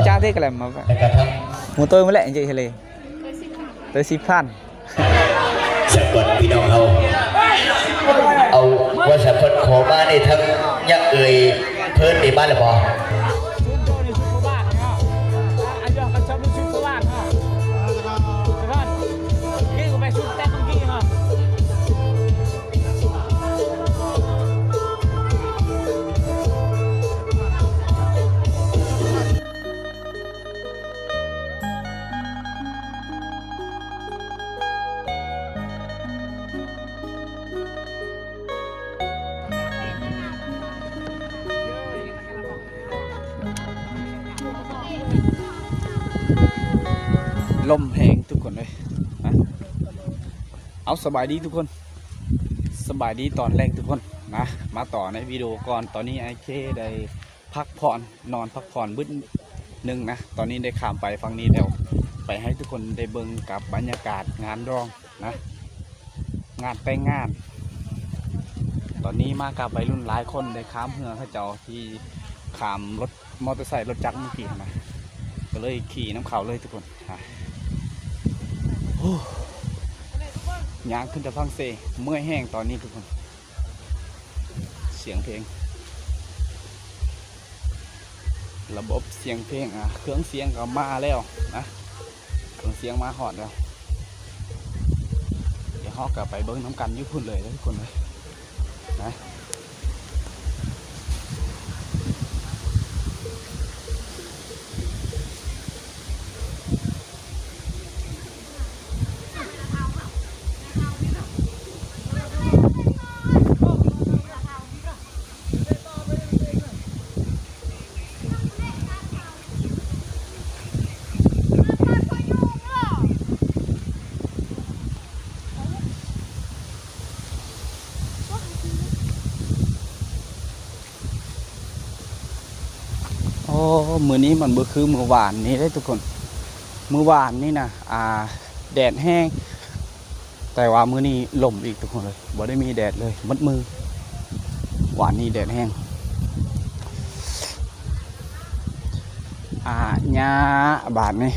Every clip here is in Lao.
ຈາເທກະແລັມມາ ແລ້ວກະທັງ ໝູໂຕຍມາແຫຼະ ເຈເຮເລ ໂຕຍສິບພັນ ສາກົນພີ່ນ້ອງເຮົາ ເອົາວ່າສາກົນຂໍມານີ້ ທັງຍັກເອີຍເພິ່ນນີ້ມາແລ້ວບໍ່? ລົມແຮງທຸກຄົນເອີຍ ເອົາ ສະບາຍດີທຸກຄົນ ສະບາຍດີຕອນແລງທຸກຄົນນະ ມາຕໍ່ໃນວິດີໂອກ່ອນ ຕອນນີ້ອ້າຍເຄໄດ້ ພັກຜ່ອນ ນອນພັກຜ່ອນບຶດໜຶ່ງນະ ຕອນນີ້ໄດ້ຂ້າມໄປຝັ່ງນີ້ແລ້ວ ໄປໃຫ້ທຸກຄົນໄດ້ເບິ່ງກັບບັນຍາກາດງານດອງນະ ງານແຕ່ງງານ ຕອນນີ້ມາກັບໄວລຸ້ນຫຼາຍຄົນ ໄດ້ຂ້າມເຮືອເຂົາເຈົ້າທີ່ຂ້າມລົດມໍເຕີໄຊລົດຈັກເມື່ອກີ້ນະ ກໍເລີຍຂີ່ນຳເຂົາເລີຍທຸກຄົນ ໂອ້ ຍ່າງຂຶ້ນຕະພັງເຊ ເມື່ອຍແຮງຕອນນີ້ທຸກຄົນ. ສຽງເພງ ລະບົບສຽງເພງ ອ່າ ເຄື່ອງສຽງກໍມາແລ້ວນະ ເຄື່ອງສຽງມາຮອດແລ້ວ ດຽວເຮົາກໍໄປເບິ່ງນຳກັນຢູ່ພຸ້ນເລີຍເດີທຸກຄົນເດີນະ. ໂອ້ ມື້ນີ້ມັນບໍ່ຄືມື້ວານນີ້ເດ້ທຸກຄົນ ມື້ວານນີ້ນະ ອ່າ ແດດແຮງ ແຕ່ວ່າມື້ນີ້ລົມອີກທຸກຄົນເອີຍ ບໍ່ໄດ້ມີແດດເລີຍໝົດມື້ ວານນີ້ແດດແຮງ ອາຍາ ບາດນີ້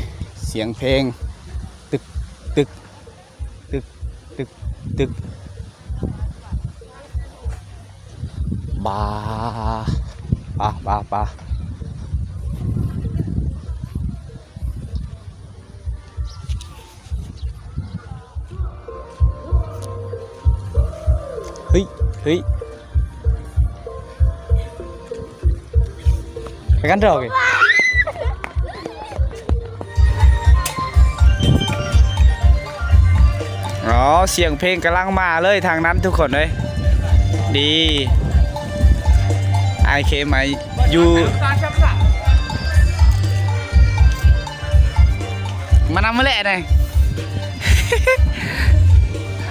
ສຽງເພງ ຕຶກ ຕຶກ ຕຶກ ຕຶກ ຕຶກ ບາ ປາ ປາ ປາ ເຮີ້ຍ ເຮີ້ຍ. ໄປກັນເຖາະ ອໍ ສຽງເພງກຳລັງມາເລີຍທາງນັ້ນທຸກຄົນເອີຍ ດີ ອ້າຍເຄມາຢູ່ ມານຳມາແຫຼະນະ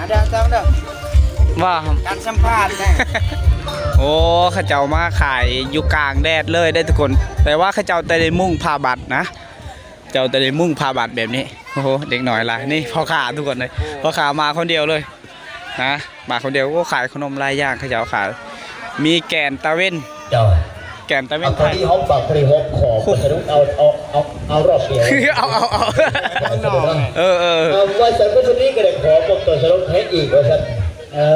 ເດີ ເດີ ເດີ ບໍ່ ການສຳພາດນະ ໂອ້ ເຂົາເຈົ້າມາຂາຍຢູ່ກາງແດດເລີຍເດ້ທຸກຄົນ ແຕ່ວ່າເຂົາເຈົ້າແຕ່ໄດ້ມຸງຜ້າບັດນະ ເຈົ້າແຕ່ໄດ້ມຸງຜ້າບັດແບບນີ້ ໂອ້ໂຫ ເດັກນ້ອຍຫຼາຍ ນີ້ພໍ່ຄ້າທຸກຄົນເລີຍ ພໍ່ຄ້າມາຄົນດຽວເລີຍ ນະ ມາຄົນດຽວ ໂອ້ ຂາຍຂະໜົມຫຼາຍຢ່າງ ເຂົາເຈົ້າຂາຍ ມີແກນຕາເວັນ ເຈົ້າ ແກນຕາເວັນ ເອົາ ໄທ ພໍດີເຮົາປາກບໍລິຫອມຂອບ ເອົາ ເອົາ ເອົາ ເອົາ ເອົາ ເອີ ເອີ ເອີ ເອີ ວ່າຊັ້ນ ມື້ນີ້ກໍໄດ້ຂໍມອບຕົວສະໜົງໃຫ້ອີກ ວ່າຊັ້ນ ເອີ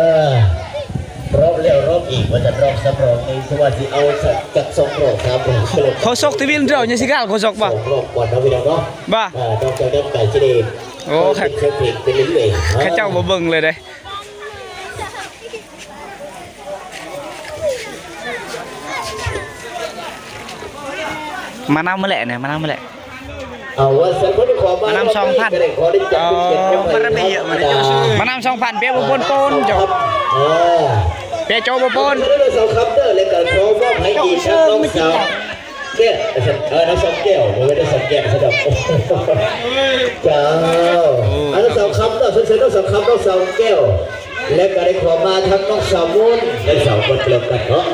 ລອບແລ້ວລອບອີກ ວ່າຊັ້ນ ລອບສຳຮອງນີ້ ຄືວ່າຊິເອົາສັກຈັກສອງລອບ ສາມລອບ ໂຄສົກ ທີ່ວິນເຈົ້າ ຍັງຊິການໂຄສົກບໍ່ ສອງລອບກ່ອນເນາະ ພີ່ນ້ອງເນາະ ບໍ່ ເອີ ນອກຈາກນັ້ນກໍຊິໄດ້ ໂອ້ ເປັນເຊີງເພງໄປເລື້ອຍໆ ເຂົາເຈົ້າບໍ່ເບິ່ງເລີຍເດ້. ມານຳມາແຫຼະ ມານຳມາແຫຼະ ເອົາ ມານຳສອງພັນ ເອົາ ບາລະມີເຍອະ ມານຳສອງພັນ ເປຍບໍ່ປົນໂປນ ເຈົ້າ ເອີ ເປຍໂຈບໍ່ປົນ ເຈົ້າຄຳເດີ ແລ້ວກໍຂໍມອບໃຫ້ອີກ ເຈົ້າ ນ້ອງສາວ ແກ້ວ ເອີ ນ້ອງສາວແກ້ວ ບໍ່ແມ່ນນ້ອງສາວແກ້ວຊະດອກ ເຈົ້າ ໂອ້ ອັນ ນ້ອງສາວຄຳເນາະ ເຊີນ ເຊີນ ນ້ອງສາວຄຳ ນ້ອງສາວແກ້ວ ແລະກໍໄດ້ຂໍມາທັງນ້ອງສາວມູນ ແລະສາວມົນດຽວກັນເນາະ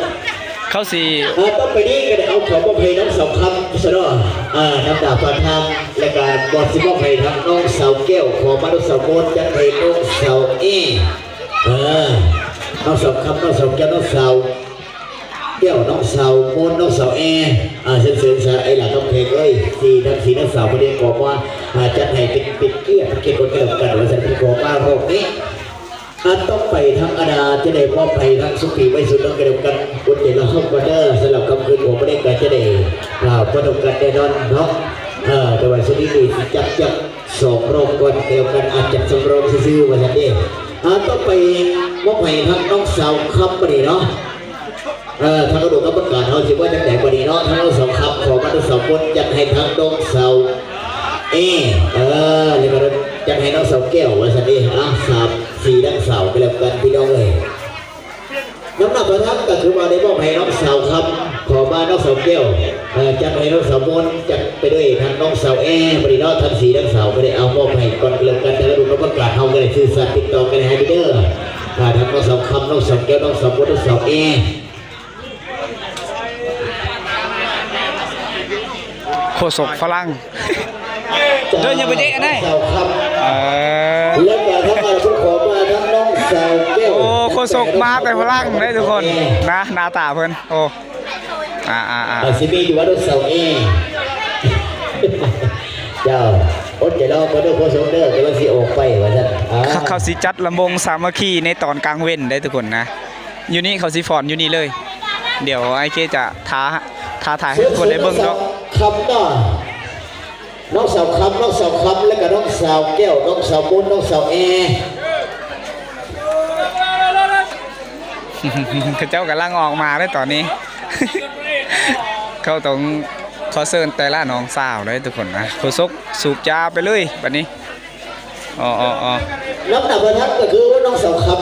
ເຂົາຊິ ອ່າ ຕໍ່ໄປນີ້ກໍໄດ້ເອົາ ຂໍມອບໃຫ້ນ້ອງສາວຄຳຊະເນາະ ອ່າ ນຳໜ້າປາກທາງ ແລະກໍກ່ອນຊິມອບໃຫ້ທາງນ້ອງສາວແກ້ວ ຂໍມານ້ອງສາວມູນ ຈັດໃຫ້ນ້ອງສາວເອ ເອີ ນ້ອງສາວຄຳ ນ້ອງສາວແກ້ວ ນ້ອງສາວ ແກ້ວ ນ້ອງສາວມົນ ນ້ອງສາວແອ ອ່າ ເຊີນ ເຊີນຊາ ໄອ້ຫຼ້າຄຳແພງເອີຍ ທີ່ທັງສີ່ທັງສາມເພິ່ນໄດ້ຂໍມາ ອ່າ ຈັດໃຫ້ເປັນ ເປັນກຽດ ເປັນກຽດກ່ອນກັນແລ້ວກັນ ວ່າຊັ້ນ ເພິ່ນຂໍມາຮອບນີ້ ອ່າ ຕໍ່ໄປທາງອາດາຈະໄດ້ມອບໃຫ້ທາງສຸພີໄວສຸດເນາະ ກັນແລ້ວກັນ ອົດໃຈລໍເຮົາກ່ອນເດີ ສຳລັບຄ່ຳຄືນຂອງມື້ນີ້ກໍຈະໄດ້ ອ່າ ພົບກັນແນ່ນອນເນາະ ເອີ ແຕ່ວ່າຊຸດນີ້ຊິຈັບ ຈັບສຳຮອງກ່ອນ ແລ້ວກັນ ອາດຈັບສຳຮອງຊື່ໆ ວ່າຊັ້ນເດ ອ່າ ຕໍ່ໄປມອບໃຫ້ທາງນ້ອງສາວຄຳບັດນີ້ເນາະ. ເອີ ທາງຄະນະກຳມະການເຮົາຊິວ່າຈັ່ງໃດບັດນີ້ເນາະ ທາງນ້ອງສາວຄຳ ຂໍມາ ນ້ອງສາວມົນ ຈັດໃຫ້ທາງນ້ອງສາວແອ ເອີ ແລ້ວກໍຈັດໃຫ້ນ້ອງສາວແກ້ວ ວ່າຊັ້ນເດ ອ່າ ສາມ ສີ່ທັງສາມກໍແລ້ວກັນ ພີ່ນ້ອງເອີຍ. ນຳໜ້າປະທານກໍຄືວ່າໄດ້ມອບໃຫ້ນ້ອງສາວຄຳ ຂໍມາ ນ້ອງສາວແກ້ວ ເອີ ຈັດໃຫ້ນ້ອງສາວມົນ ຈັດໄປດ້ວຍທາງນ້ອງສາວແອ ບັດນີ້ເນາະ ທັງສີ່ທັງສາມກໍໄດ້ເອົາມອບໃຫ້ກ່ອນກໍແລ້ວກັນ ທາງຄະນະກຳມະການເຮົາກໍໄດ້ສື່ສານຕິດຕໍ່ກັນໃຫ້ເດີ ອ່າ ທັງນ້ອງສາວຄຳ ນ້ອງສາວແກ້ວ ນ້ອງສາວມົນ ນ້ອງສາວແອ. ໂຄສົກຝຣັ່ງ ເດີ ຢ່າໄປເຕະອັນໃດ ເອີ ແລ້ວກໍທາງອັນເພິ່ນຂໍມາທາງນ້ອງສາວແກ້ວ ໂອ້ ໂຄສົກມາແຕ່ຝຣັ່ງເດ້ທຸກຄົນນະ ໜ້າຕາເພິ່ນ ໂອ້ ອ່າໆໆ ຊິມີຢູ່ວ່ານ້ອງສາວເອ ເຈົ້າ ອົດໃຈລໍກ່ອນເດີໂຄສົກເດີ ກຳລັງຊິອອກໄປວ່າຊັ້ນ ອ່າ ເຂົາ ເຂົາຊິຈັດລຳວົງສາມັກຄີໃນຕອນກາງເວັນໄດ໋ທຸກຄົນນະ. ຢູ່ນີ້ເຂົາຊິຟ້ອນຢູ່ນີ້ເລີຍ ດຽວອ້າຍເຄຈະທ້າ ທ້າທາຍໃຫ້ທຸກຄົນໄດ້ເບິ່ງເນາະ ຄຳເນາະ ນ້ອງສາວຄຳ ນ້ອງສາວຄຳ ແລ້ວກໍນ້ອງສາວແກ້ວ ນ້ອງສາວມົນ ນ້ອງສາວແອ ເຂົາເຈົ້າກຳລັງອອກມາເດ້ຕອນນີ້ ເຂົາຕ້ອງຂໍເຊີນແຕ່ລະນ້ອງສາວເດ້ທຸກຄົນນະ ໂຄສົກສູບຢາໄປເລີຍບັດນີ້. ອໍໆໆ ນຳໜ້າປະທານກໍຄືນ້ອງສາວຄຳ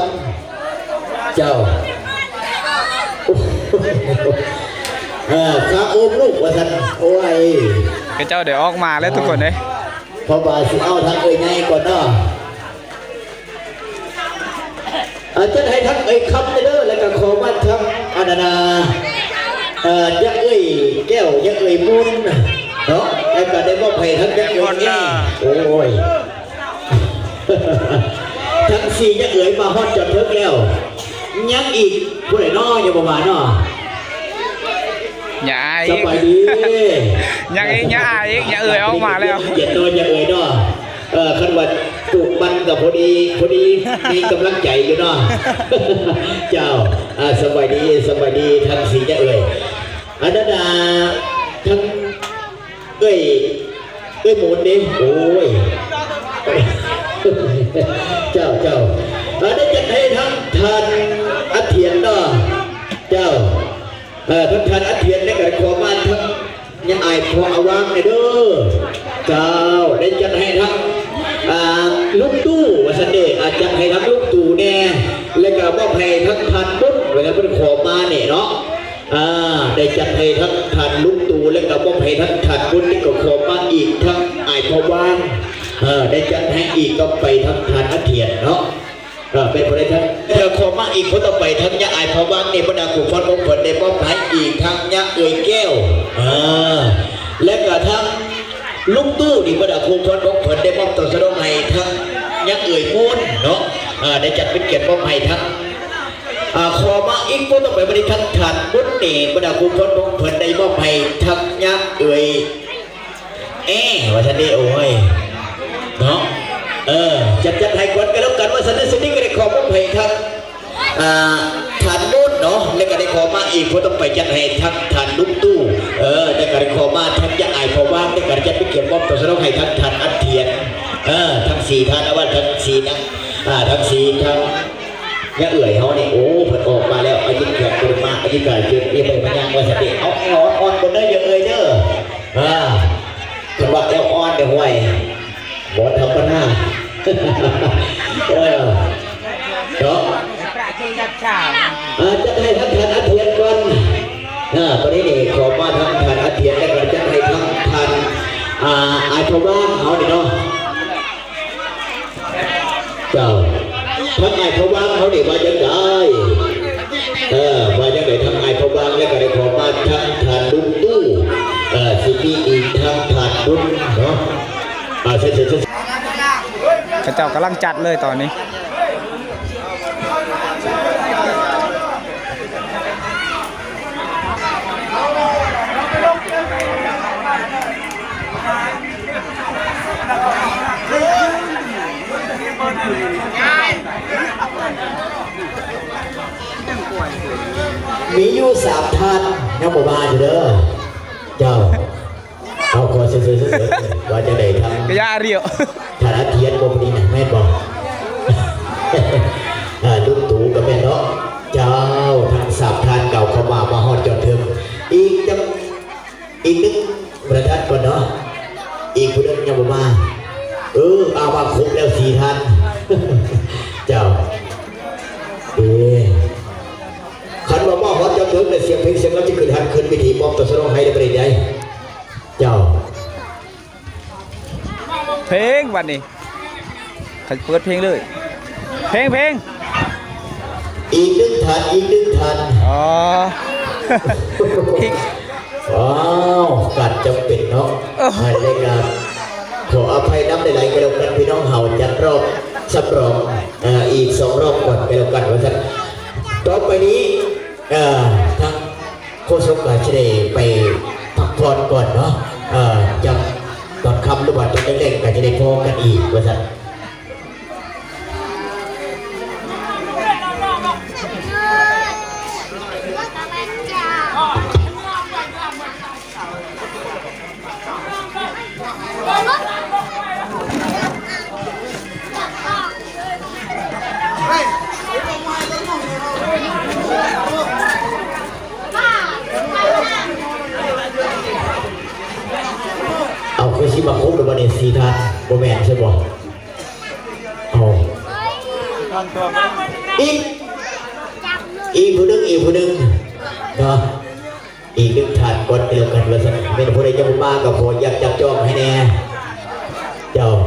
ເຈົ້າ ເອີ ຂ້າໂອມລູກວ່າຊັ້ນ ໂອ້ຍ ເຂົາເຈົ້າໄດ້ອອກມາແລ້ວທຸກຄົນເດ້ ເພາະວ່າຊິເອົາທາງເອື້ອຍໃຫຍ່ກ່ອນເນາະ ອາ ຈັດໃຫ້ທັງເອື້ອຍຄຳເດີ ແລ້ວກໍຂໍມາທັງອັນນັ້ນນະ ເອີ ຍາເອື້ອຍແກ້ວ ຍາເອື້ອຍມູນເນາະ ແລ້ວກໍໄດ້ມອບໃຫ້ທັງຍາເອື້ອຍແອ ໂອ້ຍ ທັງສີ່ຍາເອື້ອຍມາຮອດຈອດເຖິງແລ້ວ ຍັງອີກຜູ້ໃດເນາະ ຍັງບໍ່ມາເນາະ ຍາອາຍ ສະບາຍດີ ຍັງອີກ ຍາອາຍອີກ ຍາເອື້ອຍອອກມາແລ້ວ ເຢັນເນາະ ຍາເອື້ອຍເນາະ. ເອີ ຄັນວ່າປູກມັນກໍພໍດີ ພໍດີມີກຳລັງໃຈຢູ່ເນາະ ເຈົ້າ ອ່າ ສະບາຍດີ ສະບາຍດີທັງສີ່ຍາເອື້ອຍ ອັນນັ້ນນະ ທັງເອື້ອຍ ເອື້ອຍໝູນເດ້ ໂອ້ຍ ເຈົ້າ ເຈົ້າ ອັນນີ້ຈັດໃຫ້ທັງທ່ານອາທຽນເນາະ ເຈົ້າ ເອີ ທັງທ່ານອາທຽນ ແລ້ວກໍຂໍມາທັງຍາອາຍພໍ່ອາຫວ່າງແດ່ເດີ ເຈົ້າ ໄດ້ຈັດໃຫ້ທັງ ອ່າ ລຸງຕູ້ວ່າຊັ້ນເດ ອ່າ ຈັດໃຫ້ທັງລຸງຕູ້ແດ່ ແລ້ວກໍມອບໃຫ້ທັງທ່ານບຸນ ເວລາເພິ່ນຂໍມານີ້ເນາະ ອ່າ ໄດ້ຈັດໃຫ້ທັງທ່ານລຸງຕູ້ ແລ້ວກໍມອບໃຫ້ທັງທ່ານບຸນ ນີ້ກໍຂໍມາອີກ ທັງອາຍພໍ່ຫວ່າງ ເອີ ໄດ້ຈັດໃຫ້ອີກ ຕໍ່ໄປທັງທ່ານອາທຽນເນາະ. ເອີ ເປັນຜູ້ໃດທ່ານ ເອີ ຂໍມາອີກຄົນຕໍ່ໄປ ທັງຍາອາຍ ເພາະວ່າໃນບັນດາຄູ່ຄອນຂອງເພິ່ນໄດ້ມອບໃຫ້ອີກ ທັງຍາເອື້ອຍແກ້ວ ເອີ ແລະກະທັງລຸງຕູ້ ນີ້ບັນດາຄູ່ຄອນຂອງເພິ່ນໄດ້ມອບຕອບສະໜອງໃຫ້ທັງຍາເອື້ອຍມູນເນາະ ເອີ ໄດ້ຈັດເປັນກຽດມອບໃຫ້ທັງ ອ່າ ຂໍມາອີກຄົນຕໍ່ໄປ ບັດນີ້ທັງທ່ານບຸນນີ້ ບັນດາຄູ່ຄອນຂອງເພິ່ນໄດ້ມອບໃຫ້ທັງຍາເອື້ອຍ ເອ ວ່າຊັ້ນເດ ໂອ້ຍ ເນາະ ເອີ ຈັດ ຈັດໃຫ້ກ່ອນກໍແລ້ວກັນ ວ່າຊັ້ນເດ ສະນີ້ກໍໄດ້ຂໍມອບໃຫ້ທັງ ອ່າ ທ່ານມູນເນາະ ແລ້ວກໍໄດ້ຂໍມາອີກ ຜູ້ຕໍ່ໄປຈັດໃຫ້ທັງທ່ານລຸງຕູ້ ເອີ ແລ້ວກໍໄດ້ຂໍມາທັງຍາອາຍ ເພາະວ່າ ແລ້ວກໍຈັດເປັນກຽດມອບຕອບສະໜອງໃຫ້ທັງທ່ານອາທຽນ ເອີ ທັງສີ່ທ່ານ ວ່າທັງສີ່ນະ ອ່າ ທັງສີ່ ທັງຍາເອື້ອຍເຮົານີ້ ໂອ້ ເພິ່ນອອກມາແລ້ວ ອາຍຸແຂກເພິ່ນມາ ອາຍຸການເພິ່ນ ເອີ ເພິ່ນມາຍ່າງ ວ່າຊັ້ນເດ ເອົາ ເອົາ ອ່ອນໆ ເບິ່ງເດີ ຍາເອື້ອຍເດີ ອ່າ ເພິ່ນວ່າແອວອ່ອນເດ້ຫ້ວຍ ບໍ່ທຳມະດາ ເອີ ເນາະ ອ່າ ຈັດໃຫ້ທັງທ່ານອາທຽນກ່ອນ ອ່າ ບັດນີ້ນີ້ ຂໍມາທັງທ່ານອາທຽນ ແລ້ວກໍຈັດໃຫ້ທັງທ່ານ ອ່າ ອາຍພະຫວ່າງເຮົານີ້ເນາະ. ເຈົ້າ ທາງອ້າຍພະຫວ່າງເຮົານີ້ວ່າຈັ່ງໃດ? ເອີ ວ່າຈັ່ງໃດທາງອ້າຍພະຫວ່າງ ແລ້ວກໍໄດ້ຂໍມາທາງທ່ານລຸງຕູ້ ເອີ ຊິມີອີກທາງທ່ານບຸນເນາະ ອ່າ ເຊີນ ເຊີນ ເຊີນ ເຂົາເຈົ້າກຳລັງຈັດເລີຍຕອນນີ້. ມີຢູ່ສາມທ່ານຍັງບໍ່ມາຢູ່ເດີ ເຈົ້າ. ເອົາ ຂໍເຊີນໆ ວ່າຈັ່ງໃດທາງ ກະຢ່າອຽວ ທ່ານອາທຽນບໍ່ ຜູ້ນີ້ນະ ແມ່ນບໍ່? ເອີ ລຸງຕູກະແມ່ນເນາະ ເຈົ້າ. ທັງສາມທ່ານກ່າວເຂົ້າມາ ມາຮອດຈອດເຖິງ ອີກຈັກ ອີກໜຶ່ງປະທານກ່ອນເນາະ ອີກຜູ້ໜຶ່ງຍັງບໍ່ມາ. ເອີ ເອົາ ມາຄົບແລ້ວສີ່ທ່ານ ເຈົ້າ. ເອີ ຄັນວ່າມາຮອດຈອດເຖິງ ແລ້ວສຽງເພງສຽງລຳຈະຂຶ້ນຫັນຂຶ້ນເວທີ ມອບຕໍ່ສະໜອງໃຫ້ໄດ້ປະເດໃດ ເຈົ້າ. ເພງບັດນີ້ ຄັນເປີດເພງເລີຍ ເພງ ເພງ ອີກໜຶ່ງທ່ານ ອີກໜຶ່ງທ່ານ ອໍ ອີກ ວ້າວ ການຈຳເປັນເນາະ ເອີ ໃຫ້ລາຍການ ຂໍອະໄພນຳຫຼາຍໆ ກໍແລ້ວກັນ ພີ່ນ້ອງເຮົາຈັດຮອບສຳຮອງ ເອີ ອີກສອງຮອບກ່ອນກໍແລ້ວກັນ ວ່າຊັ້ນ. ຕໍ່ໄປນີ້ ເອີ ທາງ ໂຄສົກກໍຈະໄດ້ໄປພັກຜ່ອນກ່ອນເນາະ ເອີ ຈາກຕອນຄ່ຳ ຫຼືວ່າຕອນແລງໆ ກໍຈະໄດ້ພໍ້ກັນອີກວ່າຊັ້ນ. ເອົາ ຄືຊິມາຄົບແລ້ວບັດນີ້ ສີ່ທ່ານ ບໍ່ແມ່ນໃຊ່ບໍ່? ເອົາ ອີກ ອີກຜູ້ໜຶ່ງ ອີກຜູ້ໜຶ່ງເນາະ ອີກໜຶ່ງທ່ານກ່ອນກໍແລ້ວກັນວ່າຊັ້ນ. ແມ່ນຜູ້ໃດຍັງບໍ່ມາກໍຂໍຢາກຈັບຈອງໃຫ້ແດ່ ເຈົ້າ.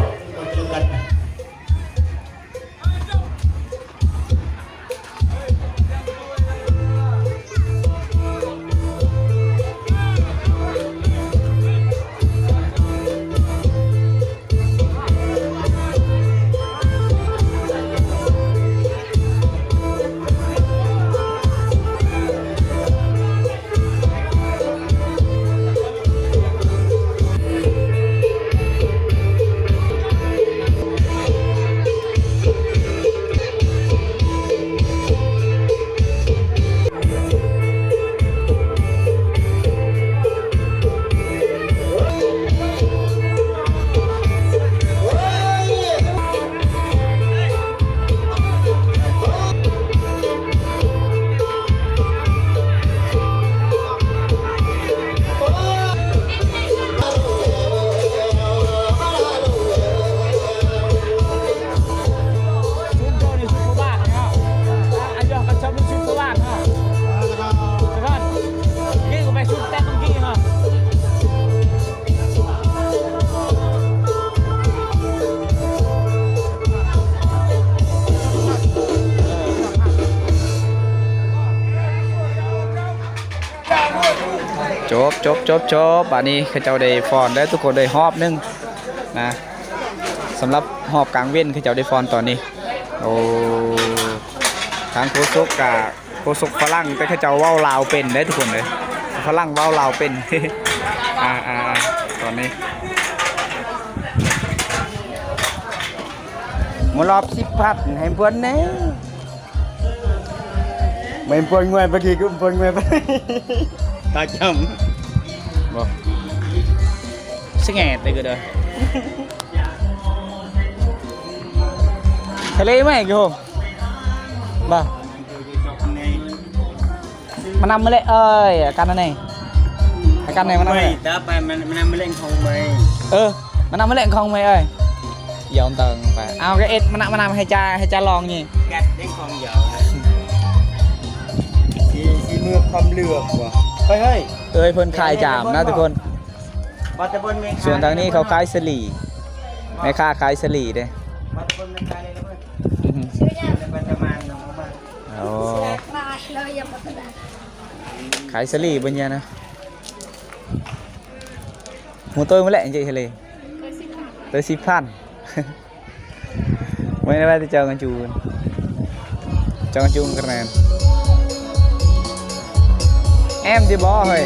ຈົບ ຈົບ ຈົບ ຈົບ ບາດນີ້ເຂົາເຈົ້າໄດ້ຟ້ອນແລ້ວທຸກຄົນເລີຍຮອບໜຶ່ງນະ ສຳລັບຮອບກາງເວັນເຂົາເຈົ້າໄດ້ຟ້ອນຕອນນີ້. ໂອ້ ທາງໂຄສົກກະ ໂຄສົກຝຣັ່ງ ແຕ່ເຂົາເຈົ້າເວົ້າລາວເປັນເດ້ທຸກຄົນເດ້ ຝຣັ່ງເວົ້າລາວເປັນ. ອ່າໆ ຕອນນີ້ ໝົດຮອບສິບພັນໃຫ້ເພິ່ນແດ່. ແມ່ນປ່ອຍງວຍປະກີ້ ຄືປ່ອຍງວຍປະ ຕາຈຳ ບໍ່ ສະແງດເດ້ກະເດີ ທະເລໄໝກະໂຮມ ບໍ່ ມານຳມາເລ ເອີຍ ອາການອັນນີ້ ອາການນີ້ມານຳມາເລ ໄປ ໄປ ມານຳມາເລຂອງເມຍ ເອີ ມານຳມາເລຂອງເມຍເອີຍ. ຢອມເຕີງໄປ ເອົາກະເອັດມານະ ມານຳໃຫ້ຈາ ໃຫ້ຈາລອງນີ້ ແກັດເດ້ງຂອງຢາວ ສີ ສີມືຄວາມເຫຼືອກວ່າ ເຮີ້ຍ ເຮີ້ຍ ເອີຍ ເພິ່ນຂາຍຈາມນະທຸກຄົນ ວ່າແຕ່ເບິ່ງແມ່ຄ້າ ສ່ວນທາງນີ້ເຂົາຂາຍສາລີ ແມ່ຄ້າຂາຍສາລີເດ້ ວ່າແຕ່ເບິ່ງແມ່ຄ້າເດ້ ເອີ ໂອ້ ຂາຍສາລີເບິ່ງຍານະ ໝູໂຕຍມາແລະ ເຈທະເລ ໂຕຍສິບພັນ ໂຕຍສິບພັນ. ໄວ້ ໄວ້ແຕ່ເຈົ້າກັນຈູນ ເຈົ້າກັນຈູນກະແນນ ແອມຊິບໍ່ເຮີ້ຍ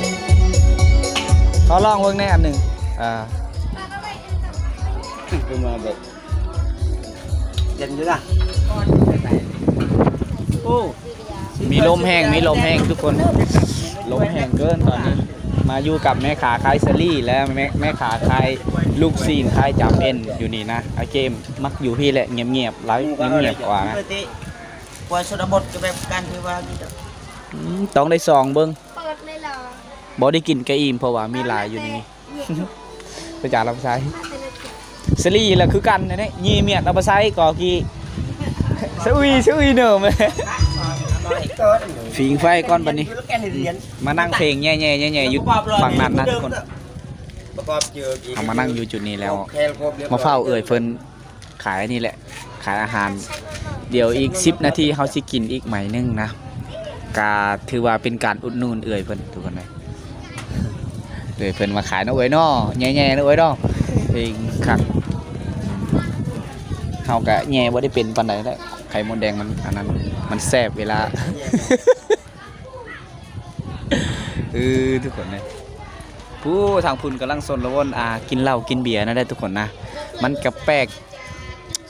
ຂໍລອງເບິ່ງແດ່ອັນໜຶ່ງ ອ່າ ຄືມາແບບ ເຢັນຢູ່ນະ ໂອ້ ມີລົມແຮງ ມີລົມແຮງທຸກຄົນ ລົມແຮງເກີນຕອນນີ້. ມາຢູ່ກັບແມ່ຄ້າຂາຍສາລີ ແລະ ແມ່ ແມ່ຄ້າຂາຍລູກຊີ້ນ ຂາຍຈຳເອັນຢູ່ນີ້ນະ. ອາເກມມັກຢູ່ພີ້ແຫຼະ ງຽບໆ ລາວງຽບໆກວ່ານະ. ກວ່າຊົນນະບົດກໍແບບການທີ່ວ່າ ອືມ ຕ້ອງໄດ້ຊອງເບິ່ງ ເປີດເລີຍເຫລອ? ບໍ່ໄດ້ກິນກະອີ່ມ ເພາະວ່າມີຫຼາຍຢູ່ໃນນີ້. ໄປຈານລຳໄສ້ ສາລີລະຄືກັນ ອັນນີ້ ຍີ່ມຽດເອົາມາໃສ່ກໍກີ້ ສະອຸຍ ສະອຸຍເນີມ ຝີງໄຟກ່ອນບັດນີ້. ມານັ່ງເພງແຍ່ໆໆໆ ຢູ່ຝັ່ງນັ້ນນະທຸກຄົນ. ເຮົາມານັ່ງຢູ່ຈຸດນີ້ແລ້ວ ມາເຝົ້າເອື້ອຍເພິ່ນ ຂາຍອັນນີ້ແຫຼະ ຂາຍອາຫານ. ດຽວອີກສິບນາທີເຮົາຊິກິນອີກໄມ້ໜຶ່ງນະ ກະຖືວ່າເປັນການອຸດໜູນເອື້ອຍເພິ່ນທຸກຄົນເອີຍ. ເອື້ອຍເພິ່ນມາຂາຍເນາະເອື້ອຍເນາະ ແຍ່ໆເນາະເອື້ອຍເນາະ ເພງຄັກ. ເຮົາກະແຍ່ບໍ່ໄດ້ເປັນປານໃດແຫຼະ ໄຂ່ມົດແດງມັນ ອັນນັ້ນ ມັນແຊບເວລາ ເອີ ທຸກຄົນເອີຍ ຜູ້ທາງພຸ້ນກຳລັງຊົນລະວົນ ອ່າ ກິນເຫຼົ້າກິນເບຍນັ້ນແຫຼະທຸກຄົນນະ. ມັນກະແປກ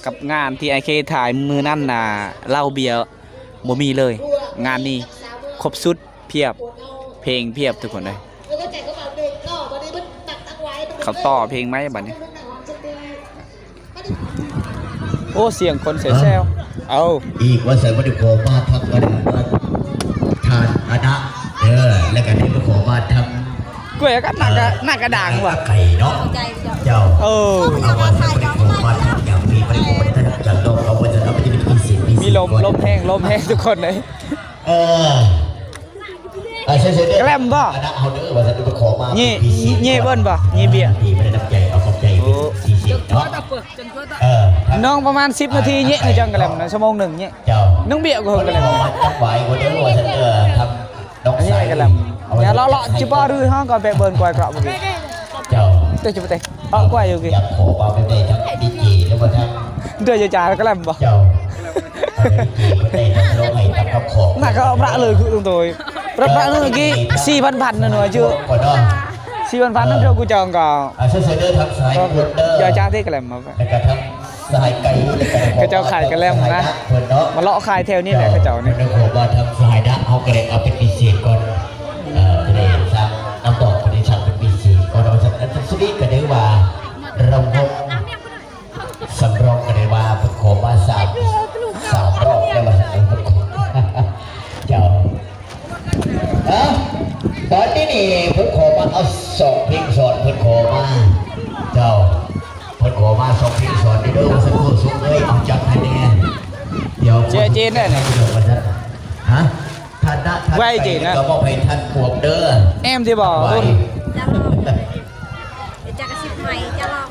ກັບງານທີ່ອ້າຍເຄຖ່າຍມື້ນັ້ນນະ ເຫຼົ້າເບຍບໍ່ມີເລີຍ. ງານນີ້ຄົບຊຸດ ພຽບ ເພງພຽບທຸກຄົນເອີຍ. ເຂົາຕໍ່ເພງໃໝ່ບັດນີ້. ໂອ້ ສຽງຄົນແຊວໆ ເອົ້າ ອີກວ່າຊັ້ນ ບໍ່ໄດ້ຂໍມາທັງອັນນັ້ນ ທ່ານອະນະ ເອີ ແລ້ວກໍໄດ້ມາຂໍມາທັງ ກ້ວຍກັບໜ້າກະ ເອີ ໜ້າກະດາງວ່ະ ໄກ່ເນາະ ເຈົ້າ ເອີ ເອົາວ່າຊັ້ນ ບໍ່ໄດ້ຂໍມາທັງຢ່າງມີ ບໍ່ໄດ້ຂໍມາທັງຢ່າງດອກ ເອົາວ່າຊັ້ນ ເອົາໄປເປັນພິເສດ ມີລົມ ລົມແຮງ ລົມແຮງທຸກຄົນເລີຍ ເອີ. ແກລັມບໍ່? ເຍ ເຍເບິ່ນບໍ່? ເຍເບຍ ໂອ້ ນ້ອງປະມານສິບນາທີເຍ ໃນຈັງແກລັມນະ ຊົ່ວໂມງໜຶ່ງເຍ ນ້ອງເບຍກໍເຮີແກລັມ ອັນນີ້ແກລັມ ຢ່າເລາະໆ ຈິບໍ່ຮືເຮົາກໍແບບເບິ່ນກວາຍເກາະບໍ່ເບຍ ເຕະ ເຕະ ເຕະ ເອົາກວາຍຢູ່ກີ້ ເດີຈາແກລັມບໍ່? ໜ້າກໍເອົາພະເລີຍຄືຕົງໂຕຍ ພະເລີຍກີ້ ສີ່ພັນພັນນະໜ່ວຍຈຸ ສີ່ພັນພັນນັ້ນເທື່ອກູຈອງກໍ ຢ່າຈ້າເຕະກະແລັມມາ ເຂົາເຈົ້າຂາຍກະແລັມນະ ມາເລາະຂາຍແຖວນີ້ແຫຼະເຂົາເຈົ້ານີ້ ເຂົາເຈົ້າເອົາເປັນພິເສດກ່ອນ ເອີ ຈະໄດ້ສັ່ງນ້ຳດອກ ຈະໄດ້ສັ່ງເປັນພິເສດກ່ອນ ເອົາຊັ້ນ ອັນສະລິກະໄດ້ວ່າລຳວົງ ສຳຮອງກໍໄດ້ວ່າເພິ່ນຂໍມາສາມ ສາມຮອບແລ້ວວ່າຊັ້ນ ເພິ່ນຂໍ ເຈົ້າ ເອີ ຕອນນີ້ນີ້ເພິ່ນຂໍມາ ເອົາ ສອງເພງສອນ ເພິ່ນຂໍມາ ເຈົ້າ ເພິ່ນຂໍມາສອງເພງສອນເດີ ວ່າຊັ້ນ ຜູ້ຊົມເອີຍ ເອົາຈັດໃຫ້ແດ່ ດຽວເຈນແດ່ ວ່າຊັ້ນ ຮະ ທ່ານນະ ທ່ານໄປ ກໍມອບໃຫ້ທ່ານປວກເດີ ແອມຊິບໍ່ ໄວ ຈະກະຊິບໄມ້ ຈະລອງ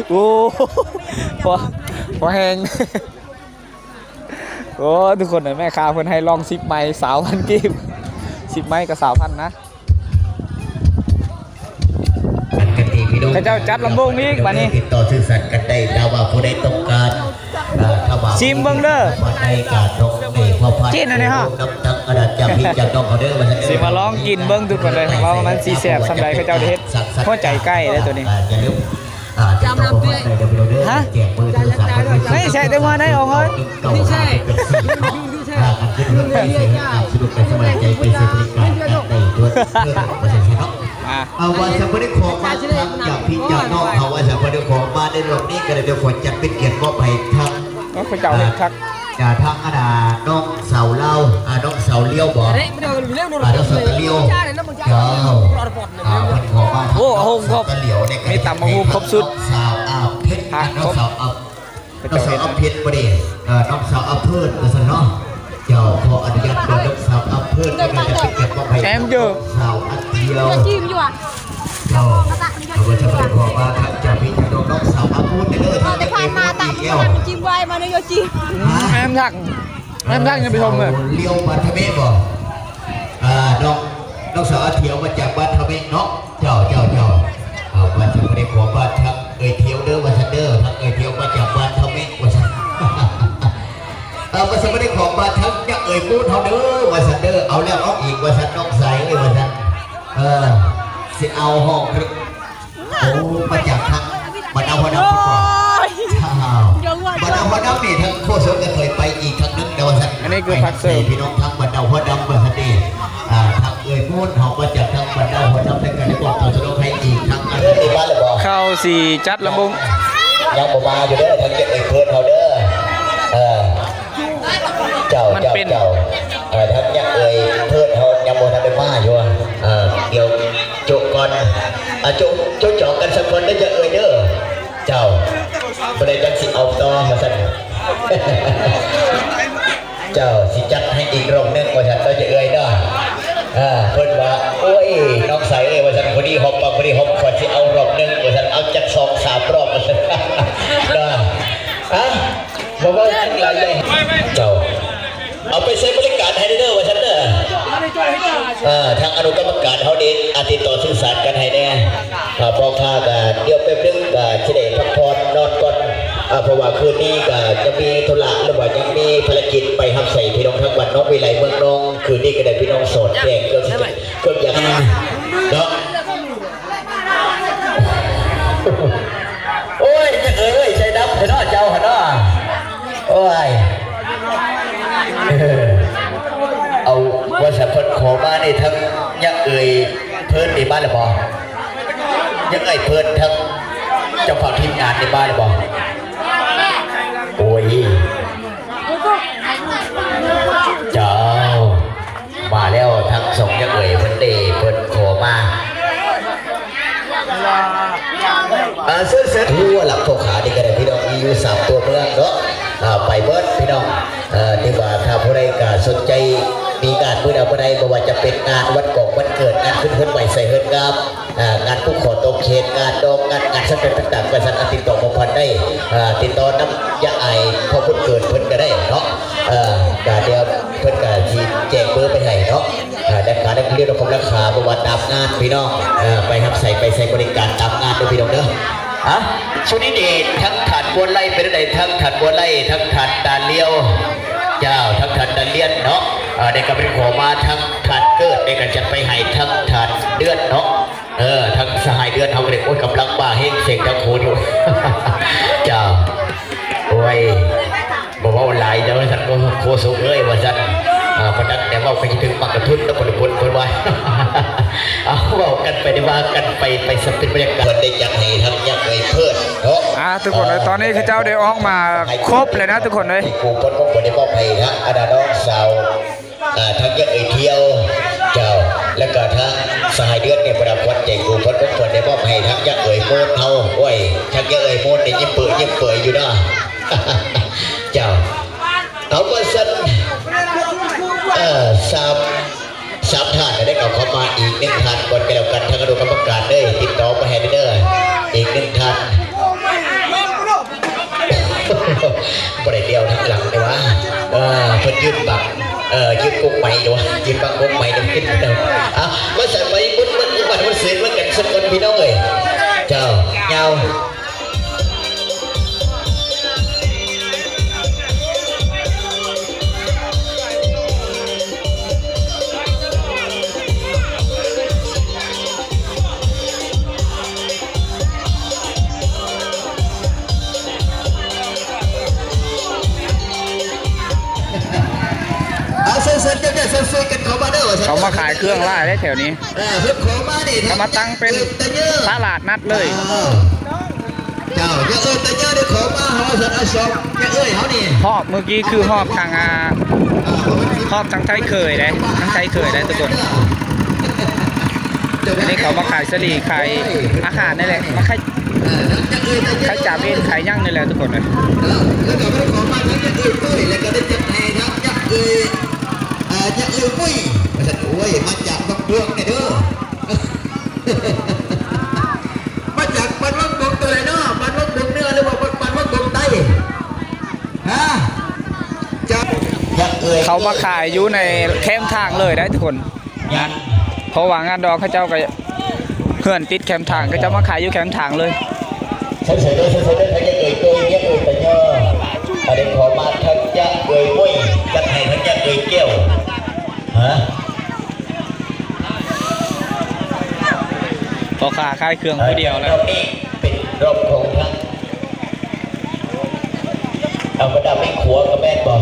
ໂອ້ ພໍ ພໍແຮງ ໂອ້ ທຸກຄົນເອີຍ ແມ່ຄ້າເພິ່ນໃຫ້ລອງສິບໄມ້ ຊາວພັນກີບ ສິບໄມ້ກໍຊາວພັນນະ ເຂົາເຈົ້າຈັດລຳວົງອີກບາດນີ້ ຕິດຕໍ່ສື່ສານກັນໄດ້ ຖ້າວ່າຜູ້ໃດຕ້ອງການ ເອີ ຖ້າວ່າ ຊີມເບິ່ງເດີ ຜູ້ໃດຕ້ອງການ ຕ້ອງໄດ້ ເຈນອັນນີ້ຮະ ນຳທັງອາຈານຈາກພີ່ຈາກນ້ອງເຂົາເດີ ຊິມາລອງກິນເບິ່ງທຸກຄົນເລີຍ ວ່າມັນຊິແຊບສ່ຳໃດ ເຂົາເຈົ້າໄດ້ເຮັດຫົວໃຈໄກ່ເດີໂຕນີ້ ອ່າ ຢ່າລືມ ອ່າ ຕິດຕໍ່ເຂົ້າມາໄດ້ເດີພີ່ນ້ອງເດີ ຮະ ແຈກເບີໂທລະສັບ ໃຫ້ແຊະແຕ່ຫົວໃນອອກເອີຍ ເກົ້າຫ້າເຈັດສີ່ເນາະ ອ່າ ຄັນເປັນເຮືອນໄປເສຍຫາສະດວກໄປສະບາຍໃຈໄປໃຊ້ບໍລິການກັນໄດ້ທົ່ວເຖິງວ່າຊັ້ນເນາະ ອ່າ ເອົາວ່າຊັ້ນບໍ່ໄດ້ຂໍມາທາງຍາດພີ່ຍາດນ້ອງເຮົາ ວ່າຊັ້ນບໍ່ໄດ້ຂໍມາໃນລອບນີ້ກໍໄດ້ ດຽວຂໍຈັດເປັນກຽດມອບໃຫ້ທາງ ເຂົາເຈົ້າເຮັດຄັກ ອ່າ ທາງອັນນ່າ ນ້ອງສາວລາວ ອ່າ ນ້ອງສາວລຽວບໍ ອ່າ ນ້ອງສາວລຽວ ເຈົ້າ ອ່າ ເພິ່ນຂໍມາ ໂອ້ ໂຮງຄົບ ມີຕຳບັກຫຸ່ງຄົບຊຸດ ນ້ອງສາວອາເພັດ ນ້ອງສາວອາ ນ້ອງສາວອາເພັດບໍ່ເດ້ ເອີ ນ້ອງສາວອາເພີດວ່າຊັ້ນເນາະ ເຈົ້າ ຂໍອະນຸຍາດເດີ ນ້ອງສາວອາເພີດ ແອມຢູ່ ສາວອາທຽວ ເຈົ້າ ເອົາໄວ້ຈະໄປຂໍມາທາງເຈົ້າພີ່ເຈົ້ານ້ອງ ນ້ອງສາວອາເພີດເດີ ເອົາແຕ່ຜ່ານມາຕາມທີ່ວ່ານ້ຳຈິ້ມໄວ້ມາເນາະ ໂຍຈິ ແອມທັກ ແມ່ນທາງຢ່າໄປຊົມເລີຍ ລຽວບານທະເມະບໍ່ ອ່າ ນ້ອງ ນ້ອງສາວອາທຽວມາຈາກບານທະເມະເນາະ ເຈົ້າ ເຈົ້າ ເຈົ້າ ເອົາ ວ່າຊັ້ນບໍ່ໄດ້ຂໍບານທາງເອື້ອຍທຽວເດີ ວ່າຊັ້ນເດີ ທາງເອື້ອຍທຽວມາຈາກບານທະເມະ ວ່າຊັ້ນ ເອົາ ວ່າຊັ້ນບໍ່ໄດ້ຂໍບານທາງເອື້ອຍມູນເຮົາເດີ ວ່າຊັ້ນເດີ ເອົາແລ້ວເອົາອີກ ວ່າຊັ້ນ ນ້ອງຊາຍເອີຍ ວ່າຊັ້ນ ເອີ ຊິເອົາຫ້ອງ ໂອ້ ມາຈາກທາງບັນດາຫົວໜ້າຜູ້ກອງ ເຈົ້າ ມາ ນີ້ທາງໂຄສົກກໍເຄີຍໄປອີກຄັ້ງໜຶ່ງແລ້ວວ່າຊັ້ນ. ອັນນີ້ຄືຜັກເສີມ ໃຫ້ພີ່ນ້ອງທາງບ້ານດາວຫົວດຳວ່າຊັ້ນເດ. ອ່າ ທາງເອື້ອຍມູນເຮົາມາຈາກທາງບ້ານດາວຫົວດຳ ໃນການໄດ້ມອບຕົວສະໜອງໃຫ້ອີກຄັ້ງໜຶ່ງ. ເຂົ້າຊິຈັດລຳວົງ ຍັງບໍ່ມາຢູ່ເດີ ທາງເອື້ອຍເພິ່ນເຮົາເດີ. ເອີ ເຈົ້າ ມັນເປັນ ເຈົ້າ ເອີ ທາງຍັກເອີຍເພິ່ນເຮົາຍັງບໍ່ທັນໄດ້ມາຢູ່. ເອີ ດຽວໂຈະກ່ອນ ອ່າ ໂຈະ ໂຈະຈອກກັນສາກ່ອນເດີ ຍັກເອີຍເດີ. ເຈົ້າ ບໍ່ໄດ້ຈັກຊິເອົາຕໍ່ວ່າຊັ້ນ. ເຈົ້າ ຊິຈັດໃຫ້ອີກຮອບໜຶ່ງວ່າຊັ້ນເນາະ ຈະເອື້ອຍເນາະ. ເອີ ເພິ່ນວ່າ ໂອ້ຍ ນ້ອງສາຍເອີຍ ວ່າຊັ້ນ ພໍດີຫອມປາກພໍດີຫອມຄອ ຊິເອົາຮອບໜຶ່ງວ່າຊັ້ນ ເອົາຈັກສອງສາມຮອບວ່າຊັ້ນເນາະ. ອ່ະ ບໍ່ເວົ້າຫຍັງຫຼາຍໃຫຍ່ ເຈົ້າ ເອົາໄປໃຊ້ບໍລິການໃຫ້ເດີວ່າຊັ້ນເດີ. ເອີ ທາງອະນຸກຳມະການເຮົານີ້ ອາ ຕິດຕໍ່ສື່ສານກັນໃຫ້ແດ່. ອ່າ ພໍ່ຄ້າກໍດຽວແປັບໜຶ່ງກໍຊິໄດ້ພັກຜ່ອນນອນກ່ອນ ອ່າ ເພາະວ່າຄືນນີ້ກໍຈະມີທຸລະ ຫຼືວ່າຍັງມີພາລະກິດໄປຮັບໃຊ້ພີ່ນ້ອງທາງບ້ານໜອງວິໄລເມືອງນອງ. ຄືນນີ້ກໍໄດ້ພີ່ນ້ອງສອດແຈ້ງເກືອບ ເກືອບຢາກເນາະ. ໂອ້ຍ ຍັກເອີຍ ໃສ່ດຳແທ້ເນາະເຈົ້າຫັ້ນເນາະ. ໂອ້ຍ ເອີ ເອົາ ວ່າຊັ້ນເພິ່ນຂໍມານີ້ ທັງຍັກເອີຍເພິ່ນນີ້ມາແລ້ວບໍ່? ຍັກເອີຍເພິ່ນ ທັງເຈົ້າພາບທີມງານນີ້ມາແລ້ວບໍ່? ໂອ້ຍ ເຈົ້າ ມາແລ້ວ ທັງສອງຍັກເອີຍເພິ່ນເດ ເພິ່ນຂໍມາ. ອ່າ ເຊີນ ເຊີນ ໂອ້ ຫຼັກພໍ່ຄ້ານີ້ກໍໄດ້ພີ່ນ້ອງ ມີຢູ່ສາມຕົວເມືອງເນາະ. ອ່າ ໄປເບິດພີ່ນ້ອງ. ເອີ ຖືວ່າຖ້າຜູ້ໃດກໍສົນໃຈ ມີງານມື້ໃດມື້ໃດ ບໍ່ວ່າຈະເປັນງານວັນກອງວັນເກີດ ງານຂຶ້ນເຮືອນໃໝ່ໃສ່ເຮືອນງາມ ອ່າ ງານຜູກຂໍຕໍ່ແຂນ ງານດອງ ງານ ງານສຳເລັດຕ່າງໆ ວ່າຊັ້ນ ຕິດຕໍ່ພົວພັນໄດ້. ອ່າ ຕິດຕໍ່ນຳຍາອ້າຍພໍ່ບຸນເກີດເພິ່ນກໍໄດ້ເນາະ. ເອີ ກໍດຽວເພິ່ນກໍຊິແຈ້ງເບີໄປໃຫ້ເນາະ. ເອີ ແລະການເລື່ອນຂອງລາຄາ ບໍ່ວ່າຕາມງານພີ່ນ້ອງ ເອີ ໄປຮັບໃຊ້ໄປໃຊ້ບໍລິການຕາມງານເດີພີ່ນ້ອງເດີ. ຮະ ຊຸດນີ້ເດ ທັງທ່ານບົວໄລເປັນໃດ ທັງທ່ານບົວໄລ ທັງທ່ານຕາຫຼຽວ ເຈົ້າ ທັງທ່ານຕາຫຼຽນເນາະ. ເອີ ໄດ້ກັບໄປຂໍມາ ທັງທ່ານເກີດ ໄດ້ກໍຈັດໄປໃຫ້ ທັງທ່ານເດືອນເນາະ. ເອີ ທັງສະຫາຍເດືອນເຮົາກໍໄດ້ ໂອ້ຍ ກຳລັງມາແຮງ ເສັງທັງໂຄຢູ່ ເຈົ້າ. ໂອ້ຍ ບໍ່ເວົ້າຫຼາຍເດີ ທ່ານໂຄສົກເອີຍ ວ່າຊັ້ນ. ອ່າ ບໍ່ຈັກແຕ່ເວົ້າໃຜຊິຖືກໝາກກະທຸນນະ ເພິ່ນວ່າ. ເອົາ ເວົ້າກັນໄປ ໄດ້ວ່າກັນໄປ ໄປສະເປັນບັນຍາກາດ ເພິ່ນໄດ້ຈັດໃຫ້ທັງຍັກເອີຍເພິ່ນເນາະ. ອ່າ ທຸກຄົນເອີຍ ອ່າ ຕອນນີ້ເຂົາເຈົ້າໄດ້ອອກມາຄົບແລ້ວນະ ທຸກຄົນເອີຍ. ຜູ້ປົນຂອງເພິ່ນໄດ້ມອບໃຫ້ທາງ ອັນນ່າ ນ້ອງສາວ ອ່າ ທັງຍັກເອີຍທ່ຽວ ເຈົ້າ ແລ້ວກໍທັງສະຫາຍເດືອນນີ້ ບັນດາຂວັນໃຈຄູ່ຄົນຂອງເພິ່ນ ໄດ້ມອບໃຫ້ທັງຍັກເອີຍໂມນເຮົາ. ໂອ້ຍ ທັງຍັກເອີຍໂມນນີ້ຍິ້ມເປີຍຍິ້ມເປີຍຢູ່ເນາະ ເຈົ້າ. ເອົາ ວ່າຊັ້ນ ເອີ ສາມ ສາມທ່ານໄດ້ເຂົ້າມາ ອີກໜຶ່ງທ່ານກ່ອນກໍແລ້ວກັນ ທາງອະນຸກຳມະການເອີຍ ຕິດຕໍ່ມາໃຫ້ເດີ ອີກໜຶ່ງທ່ານ. ບໍ່ໄດ້ລຽວທາງຫຼັງເດ້ຫວາ ເອີ ເພິ່ນຢືນບັງ ເອີ ຢືນກົງໄມ້ເດ້ຫວາ ຢືນບັງກົງໄມ້ເດ້. ເອົາ ມາໃສ່ໄປບຸນມັນອຸບັດມັນເສນມາກັນສາກ່ອນພີ່ນ້ອງເອີຍ ເຈົ້າ ຍາວ. ເອົາ ເຊີນໆ ເຈົ້າໆ ເຊີນໆ ກັນເຂົ້າມາເດີ ເຂົາມາຂາຍເຄື່ອງຫຼາຍເດ້ແຖວນີ້ ເອີ ເພິ່ນຂໍມານີ້ ເຂົາມາຕັ້ງເປັນຕະເຍີ ຕະຫຼາດນັດເລີຍ ເຈົ້າ. ຢ່າເອີຍ ຕະເຍີໄດ້ຂໍມາ ເຮົາວ່າຊັ້ນ ອາຊອມ ຢ່າເອີຍເຮົານີ້ ຮອບມື້ກີ້ຄືຮອບທາງ ອ່າ ຮອບທາງໄທເຂີຍເດ້ ທາງໄທເຂີຍເດ້ທຸກຄົນ. ອັນນີ້ເຂົາມາຂາຍສາລີ ຂາຍອາຫານນີ້ແຫຼະ ມາຂາຍ ຂາຍຈາມເອັນ ຂາຍຫຍັງນີ້ແຫຼະທຸກຄົນເອີຍ. ແລ້ວກໍບໍ່ໄດ້ຂໍມາທັງຍັກເອີຍຕຸ້ຍ ແລ້ວກໍໄດ້ຈັດໃຫ້ທັງຍັກເອີຍ ອ່າ ຍັກເອີຍປຸ້ຍ ວ່າຊັ້ນ. ໂອ້ຍ ມາຈາກບັກບວງນີ້ເດີ ມາຈາກບ້ານວັງບົງຕົວໃດເນາະ ບ້ານວັງບົງເໜືອ ຫຼືວ່າບ້ານວັງບົງໃຕ້ ຮະ? ເຈົ້າ ຍັກເອີຍ ເຂົາມາຂາຍຢູ່ໃນແຄມທາງເລີຍໄດ໋ທຸກຄົນ. ເພາະວ່າງານດອງເຂົາເຈົ້າກໍເຮືອນຕິດແຄມທາງ ເຂົາເຈົ້າມາຂາຍຢູ່ແຄມທາງເລີຍ. ໃສ່ໆ ເດີ ໃສ່ໆ ເດີ ທັງຍັກເອີຍຕຸ້ຍ ຍັກເອີຍຕະເຍີ ອັນນີ້ຂໍມາທັງຍັກເອີຍມຸ້ຍ ຈັດໃຫ້ທັງຍັກເອີຍແກ້ວ ຮະ. ພໍ່ຄ້າຂາຍເຄື່ອງຜູ້ດຽວແລ້ວ ເປັນລອບຂອງທາງ ເອົາ ບັນດາແມ່ຄົວກໍແມ່ນບໍ່?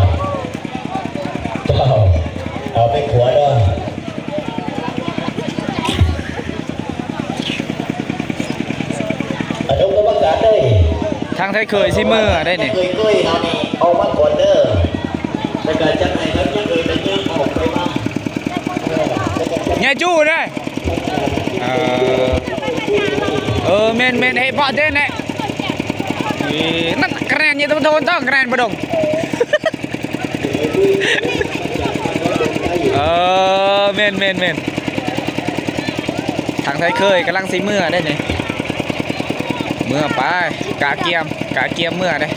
ເຈົ້າ ເອົາແມ່ຄົວເດີ ອະນຸກຳມະການເດີ ທາງໄທເຄີຍຊິເມືອໄດ໋ນີ້ ເຄີຍເຄີຍເຮົານີ້ອອກມາກ່ອນເດີ ແລ້ວກໍຈັກໃຫ້ທາງເຄີຍໄດ້ຍ່າງອອກໄປມາ ຍາຈູເດ້. ເອີ ເອີ ແມ່ນໆ ເຮັດເພາະເດ້ແຫຼະ ເອີ ນັ້ນຄະແນນຢູ່ຕົງໂທນຕ້ອງຄະແນນບໍ່ດົງ ເອີ ແມ່ນໆໆ ທາງໄທເຄີຍກຳລັງຊິເມືອໄດ໋ນີ້ ເມືອໄປ ກະກຽມ ກະກຽມເມືອເດ້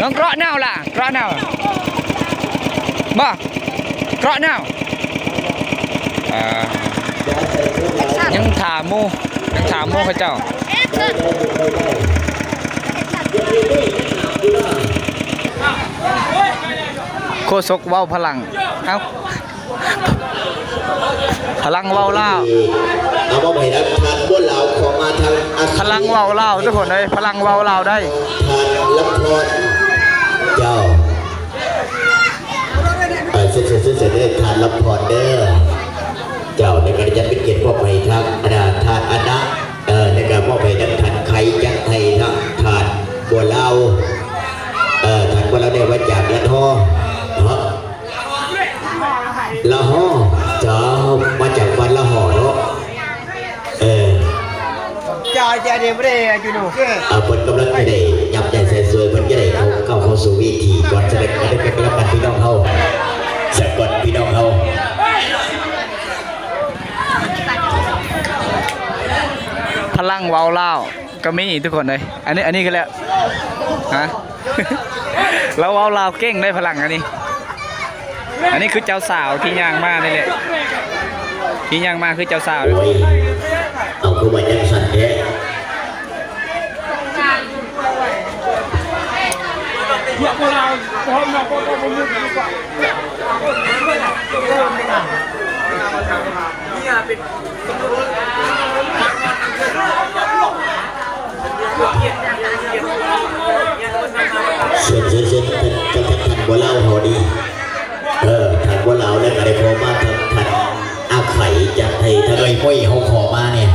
ນ້ອງເກາະເນົ່າລະ ເກາະເນົ່າ ບໍ່ ເກາະເນົ່າ ອ່າ ຍັງຖາມໝູ່ ຍັງຖາມໝູ່ເຂົາເຈົ້າ ໂຄສົກເວົ້າພະລັງ ເອົ້າ ພະລັງເວົ້າລາວ ເອົາມາໃຫ້ທາງ ທາງບົວລາວ ຂໍມາທາງ ພະລັງເວົ້າລາວ ທຸກຄົນເອີຍ ພະລັງເວົ້າລາວໄດ້ ທ່ານລຳພອນ ເຈົ້າ ເອີ ເຊີນ ເຊີນ ເຊີນ ເຊີນເດີ ທ່ານລຳພອນເດີ ເຈົ້າ ໃນການຈັດເປັນກຽດມອບໃຫ້ທາງ ອັນນ່າ ທ່ານອັນນະ ເອີ ໃນການມອບໃຫ້ທາງທ່ານໄຄ ຈັດໃຫ້ທາງທ່ານບົວລາວ ເອີ ທ່ານບົວລາວໄດ້ມາຈາກລະຫໍ່ເນາະ ລະຫໍ່ ເຈົ້າ ມາຈາກບ້ານລະຫໍ່ເນາະ ເອີ ເຈົ້າ ເຈົ້າ ເດ ບໍ່ໄດ້ຢູ່ເນາະ ເອີ ເພິ່ນກຳລັງຈະໄດ້ຍັບໃຈໃສ່ຊ່ວຍ ເພິ່ນຈະໄດ້ເຂົ້າ ເຂົ້າ ເຂົ້າສູ່ເວທີກ່ອນ ສະແດງ ເປັນ ເປັນ ເປັນ ເປັນພີ່ນ້ອງເຮົາ ສະກ່ອນພີ່ນ້ອງເຮົາ ພະລັງເວົ້າລາວ ກໍມີທຸກຄົນເອີຍ ອັນນີ້ ອັນນີ້ຄືແຫຼະ ຮະ ລາວເວົ້າລາວເກັ່ງໄດ໋ ພະລັງອັນນີ້ ອັນນີ້ຄືເຈົ້າສາວທີ່ຍ່າງມານີ້ແຫຼະ ທີ່ຍ່າງມາຄືເຈົ້າສາວ ໂອ້ຍ ເອົາ ຄືວ່າຈັ່ງຊັ້ນແທ້ ເຊີນ ເຊີນ ເຊີນ ທ່ານ ທ່ານ ທ່ານບົວລາວເຮົານີ້ ເອີ ທ່ານບົວລາວແລ້ວກໍໄດ້ຂໍມາ ທ່ານ ທ່ານອາໄຂ ຈັດໃຫ້ທາງເອື້ອຍໝຸ້ຍເຮົາຂໍມານີ້.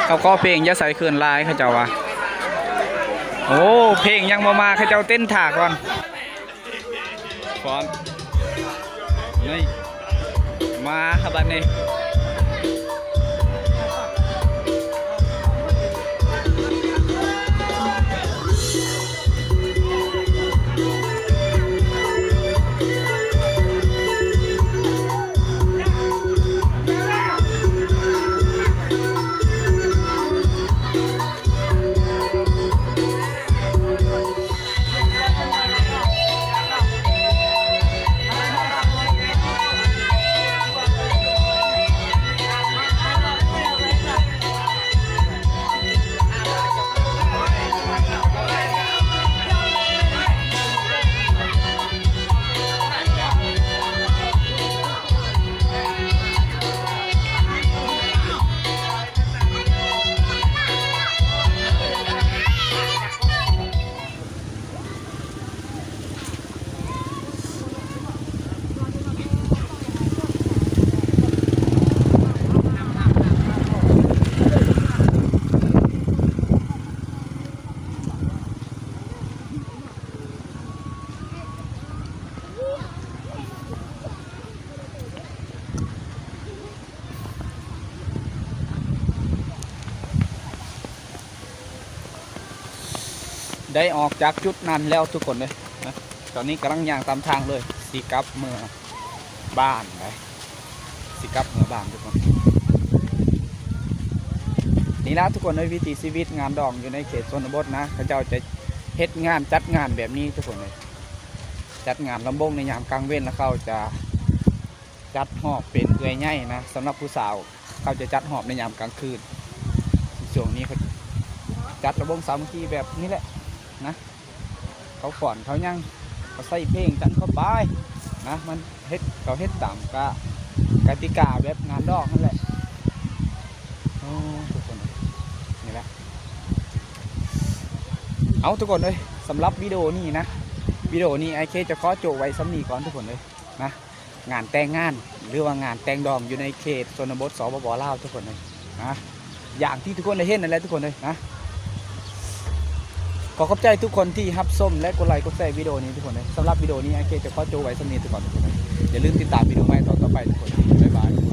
ເຂົາຂໍເພງຢ່າໃສ່ເຂີນຫຼາຍ ເຂົາເຈົ້າວ່າ ໂອ້ ເພງຍັງບໍ່ມາ ເຂົາເຈົ້າເຕັ້ນຖ້າກ່ອນ ຟ້ອນ ນີ້ ມາບັດນີ້. ໄດ້ອອກຈາກຈຸດນັ້ນແລ້ວທຸກຄົນເອີຍ ນະ ຕອນນີ້ກຳລັງຍ່າງຕາມທາງເລີຍ ຊິກັບເມືອບ້ານໄດ໋ ຊິກັບເມືອບ້ານທຸກຄົນ. ນີ້ລະທຸກຄົນເອີຍ ວິຖີຊີວິດງານດອງຢູ່ໃນເຂດຊົນນະບົດນະ ເຂົາເຈົ້າຈະເຮັດງານ ຈັດງານແບບນີ້ທຸກຄົນເອີຍ ຈັດງານລຳວົງໃນຍາມກາງເວັນ ແລ້ວເຂົາຈະ ຈັດຮອບເປັນເອື້ອຍໃຫຍ່ນະ ສຳລັບຜູ້ສາວ ເຂົາຈະຈັດຮອບໃນຍາມກາງຄືນ. ຊ່ວງນີ້ເຂົາຈັດລຳວົງສາມັກຄີແບບນີ້ແຫຼະນະ ເຂົາຟ້ອນ ເຂົາຫຍັງ ເຂົາໃສ່ເພງກັນເຂົ້າໄປ ນະ ມັນເຮັດ ເຂົາເຮັດຕາມກະ ກະຕິກາແບບງານດອງຫັ້ນແຫຼະ. ໂອ້ ທຸກຄົນ ນີ້ແຫຼະ. ເອົາ ທຸກຄົນເອີຍ ສຳລັບວິດີໂອນີ້ນະ ວິດີໂອນີ້ອ້າຍເຄຈະຂໍໂຈະໄວ້ສ່ຳນີ້ກ່ອນ ທຸກຄົນເອີຍນະ. ງານແຕ່ງງານ ຫຼືວ່າງານແຕ່ງດອງຢູ່ໃນເຂດຊົນນະບົດ ສປປ ລາວ ທຸກຄົນເອີຍນະ. ຢ່າງທີ່ທຸກຄົນໄດ້ເຫັນນັ້ນແຫຼະ ທຸກຄົນເອີຍນະ. ຂໍຂອບໃຈທຸກຄົນທີ່ຮັບຊົມ ແລະ ກົດໄລກົດແຊວິດີໂອນີ້ ທຸກຄົນເອີຍ. ສຳລັບວິດີໂອນີ້ ອ້າຍເຄຈະຂໍໂຈະໄວ້ສ່ຳນີ້ກ່ອນ ທຸກຄົນເອີຍ. ຢ່າລືມຕິດຕາມວິດີໂອໃໝ່ຕອນຕໍ່ໄປ ທຸກຄົນ. ບາຍບາຍ.